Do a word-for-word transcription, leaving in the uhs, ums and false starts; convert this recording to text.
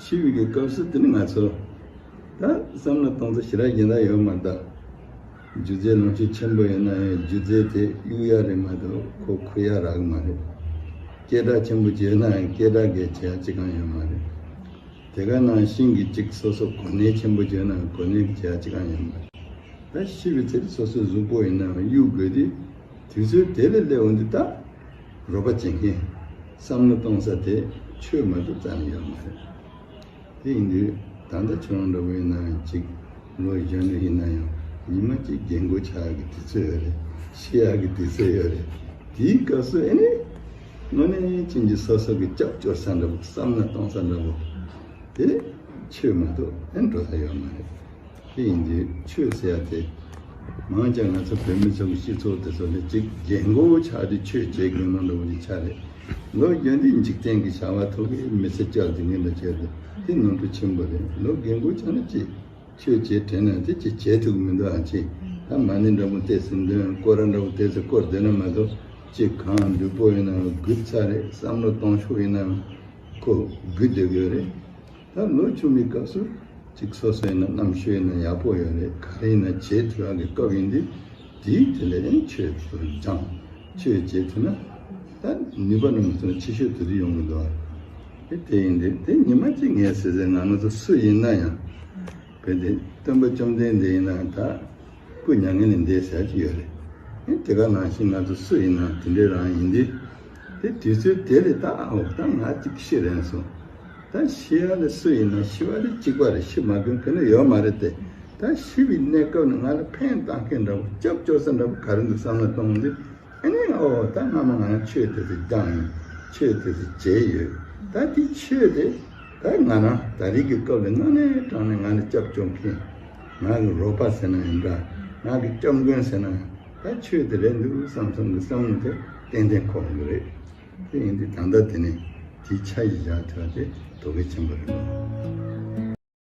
འཆི་བའི་གི་སྐབས་སུ་དེ་ནི་ང་ཚོ་ད་བསམ་བློ་གཏོང་ས་ཞེ་དྲག་ཡིན་ན་ཡོད་མ་རེད། ད་སྒྱུ་རྩལ་ལོངས་སྤྱོད་ཆེན་པོ་ཡིན་ན་ཡང་སྒྱུ་རྩལ་དེ་གཡུག་ཡ་རེད་མ་གཏོགས་ཁོ་ཁུར་ཡ་རག་གི་མ་རེད། སྐད་གྲགས་ཆེན་པོ་བྱས་ན་ཡང་སྐད་གྲགས་གིས་བྱེད་ཡ་ཅི་གང་ཡོད་མ་རེད། དེ་ག་ནང་བཞིན་གྱི་གཅིག་སོ་སོ་གོ་གནས་ཆེན་པོ་བྱས་ན་གོ་གནས་ཀྱིས་བྱེད་ཡ་ཅི་གང་ཡོད་མ་རེད། ད་ཤི་བའི་ཚེ་སོ་སོའི་གཟུགས་པོ་ཡིན་ནའང་གཡུག་དགོས་དུས། དུས་ཚོད་དེ་ལས་སླེབས་འོང་དུས་ད་རོགས་པ་བྱེད་མཁན་བསམ་བློ་གཏོང་ས་དེ་ཆོས་མ་གཏོགས་རྩ་ནས་ཡོད་མ་རེད། དེ་ཡིན་དུས་ད་ལྟ་ཁྱོད་རང་འདྲ་བོ་ཡིན་ན་ཡང་ཅིག་ལོ་གཞོན་ནུ་ཡིན་ན་ཡང་ཉི་མ་གཅིག་རྒན་རྒོན་ཆགས་ཡག་གི་དུས་ཚོད་ཡོད་རེད། ཤི་ཡག་གི་དུས་ཚོད་ཡོད་རེད། དེའི་སྐབས་སུ་ཨེ་ནི་དངོས་གནས་ཅན་གྱི་སོ་སོ་གི་སྐྱབས་བཅོལ་ས་འདྲ་བོ་བསམ་བློ་གཏོང་ས་འདྲ་བོ་དེ་ཆོས་མ་གཏོགས་ཨེ་འགྲོ་ས་ཡོད་མ་རེད། དེ་ཡིན་དུས་ཆོས་ཟེར་ཡ་དེ། མང་ཆེ་ང་ཚོ་བོད་མི་ཚོ་གི་སྤྱི་ཚོགས་དེ་ཚོ་ལ་གཅིག་རྒན་རྒོན་ཆགས་དུས་ཆོས་བྱེད་དགོས་ནོ་འདྲ་བོ་ཅིག་ཆགས་རེད། ལོ་རྒན་དུས་འཇིག་རྟེན་གྱི་བྱ་བ་ཐོག་གི་མི་ཚེ་སྐྱེལ་དུས་ངན་འདྲ་བྱས་དུས་དེ་ནོར་འཁྲུལ་ཆེན་པོ་རེད། ལོ་རྒན་རྒོན་ཆགས་ན་ཅིག་ཆོས་བྱེད་དྲན་ན་དེ་ཅིག་བྱེད་ཐུབ་ཀྱི་མི་འདུག་ཨ་ཅིག་ད་མ་ཎི་འདྲ་བོ་བལྟས་ཟིན་དོན་སྐོར་ར་འདྲ་བོ་བལྟས་ཟིན་སྐོར་བསྡད་ན་མ་གཏོགས་ཅིག་གང་ལུས་པོ་ཡིན་ནའང་རྒུད་ཚར་རེད། བསམ་བློ་གཏོང་ཕྱོགས་ཡིན་ནའང་ཁོ་རྒུད་བསྡད་ཀྱི་ཡོད་རེད། ད་ལོ་ཆུང་བའི་སྐབས་སུ་ཅིག་སོ་སོ་ཡིན་ན་རྣམ་ཤེས་ཡིན་ན་ཡག་པོ་ཡོད་རེད། ག་རེ་ཡིན་ན་བྱེད་ཐུབ་ཡག་གི་སྐབས་ཡིན་དུས་དེའི་དེ་ལས་ཡང་ཆོས་སུ་སྦྱངས་ཆོས་བྱེད་ཐུབ་ན་ད་ནུས་པ་རྣམས་སུ་ཆེ་ཤོས་དེ་དུ་ཡོང་གི་འདུག་དེ་དེ་ཡིན་དུས་དེ་ཉི་མ་གཅིག་ངས་ཟེར་ཟེར་ང་ང་ཚོ་སུ་ཡིན་ན་ཡང་བས་ཏེ་སྟོན་པ་བཅོམ་ལྡན་འདས་ཡིན་ན་ད། སྐུ་མྱ་ངན་ལས་འདས་ཟེར་གྱི་ཡོད་རེད། ཨེ་དེ་ག་ནང་བཞིན་ང་ཚོ་སུ་ཡིན་ན་དེ་འདྲའི་རང་ཡིན་དུས། དེ་དུས་ཚོད་དེ་ལས་ད་ཨོ་ད་ང་གཅིག་ཤི་རན་སོང་། ད་ཤི་ཡ་ལ་སུ་ཡིན་ན་ཤི་བ་ལ་གཅིག་པ་རེད། ཤི་མ་དགོས་མཁན་ནི་ཡོད་མ་རེད་དེ། ད་ཤི་བའི་གནས་སྐབས་ནས་ང་ལ་ཕན་བཏགས་མཁན་འདྲ་བོ་སྐྱབས་བཅོལ་ས་འདྲ་བོ་ག་རེ་འདུག་བསམ་བློ་གཏོང་དུས། ཨ་ནི་ཨོ་ད་སྔ་མ་ང་རང་ཆོས་དེ་ཚོ་སྦྱངས་ཡོད། ཆོས་དེ་ཚོ་བྱས་ཡོད། ད་དེ་ཆོས་དེ་ད་ང་རང་ད་རེས་ཀྱི་སྐབས་ལ་དངོས་གནས་དྲང་གནས་ང་ལ་སྐྱབས་བཅོལ་མཁན། ང་གི་རོགས་པ་ཟེར་ན་ཡང་འདྲ། ང་གི་སྐྱབས་མགོན་ཟེར་ན་ཡང་ད་ཆོས་དེ་རེད་འདུག་བསམ་བསམ་གི་བསམ་བློ་དེ་ཏན་ཏན་འཁོར་གི་རེད། དེ་ཡིན་དུས་ད་ལྟ་དེ་ནས་དེའི་ཆ་ཡི་བཞག་ཐུབ་པ་དེ་དོ་གལ་ཆེན་པོ་རེད་འདུག